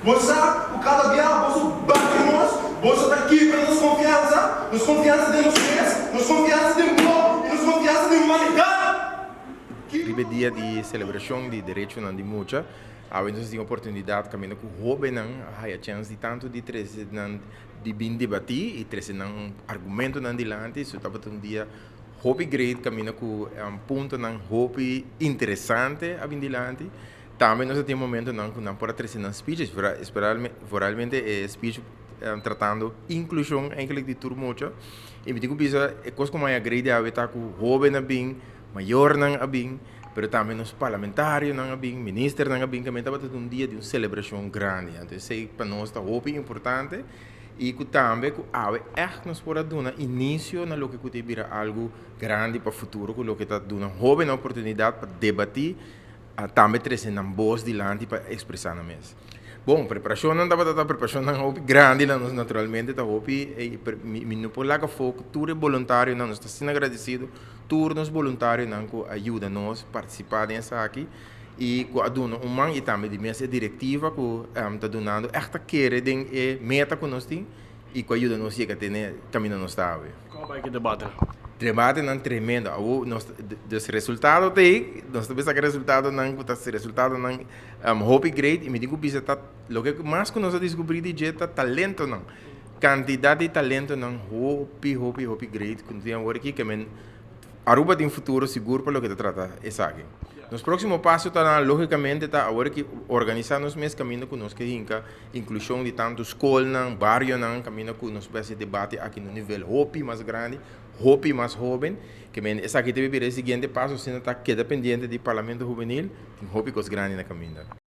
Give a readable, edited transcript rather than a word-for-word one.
Boso sa ku kada bia boso bati nos, boso ta kibra nos konfiansa, nos konfiansa den nos mes, nos konfiansa den bo i nos konfiansa den humanidat. Riba e dia di selebrashon di derechonan di mucha, awe nos tin oportunidat kaminda ku hóbennan a haya chèns di tantu di trese nan di bin debatí i trese nan argumentonan dilanti. So tabata un dia hopi great kaminda ku puntonan hopi interesante a bin dilanti. Tambe nos a tin momentonan ku nan por a trese nan speeches, vooralmente e speech tratando inklushon eigenlijk di tur mucha. I mi tin ku bisa e kos ku mi a agree di awe ta ku hoben a bin, mayornan a bin, pero tambe nos parlamentarionan a bin, ministernan a bin, ku tabata un dia di un selebrashon grandi. Anto esei pa nos ta hopi importante i ku tambe ku awe ègt nos por a duna inisio na loke ku ta bira algu grandi pa futuro, ku loke ta duna hobennan oportunidat pa debatí, a tambe trese nan bos dilanti pa ekspresá nan mes. Bon, preparashonnan tabata ta preparashonnan hopi grandi na nos naturalmente ta hopi mi mi no por laga afó ku tur e boluntarionan nos ta asina agradesido tur nos boluntarionan ku a yuda nos partisipá den esaki i ku a duna un man i tambe di mes e direktiva ku ta dunando ègt ta kere den e meta ku nos tin i ku a yuda nos yega te ne kaminda nos ta awe. Kon a bai ku e debatenan? Debatenan tremendo. Awo nos dus resultado ta ei, nos ta bisa ku resultadonan ku ta resultadonan hopi great i mi tin ku bisa ta loke mas ku nos a diskubrí di dje ta talentonan. Kantidat di talentonan hopi hopi hopi great ku nos tin awor aki ke men Aruba tin futuro sigur pa loke ta trata esaki. Nos próksimo paso ta na lógikamente ta awor ki organisá nos mes kaminda ku nos ke hinka inklushon di tantu skolnan, barionan, kaminda ku nos por hasi debate aki na un nivel hopi mas grandi, hopi mas hóben. Ke men esaki ta bira e siguiente paso asina ta keda pendiente di Parlamento Hubenil, tin hopi kos grandi na kaminda.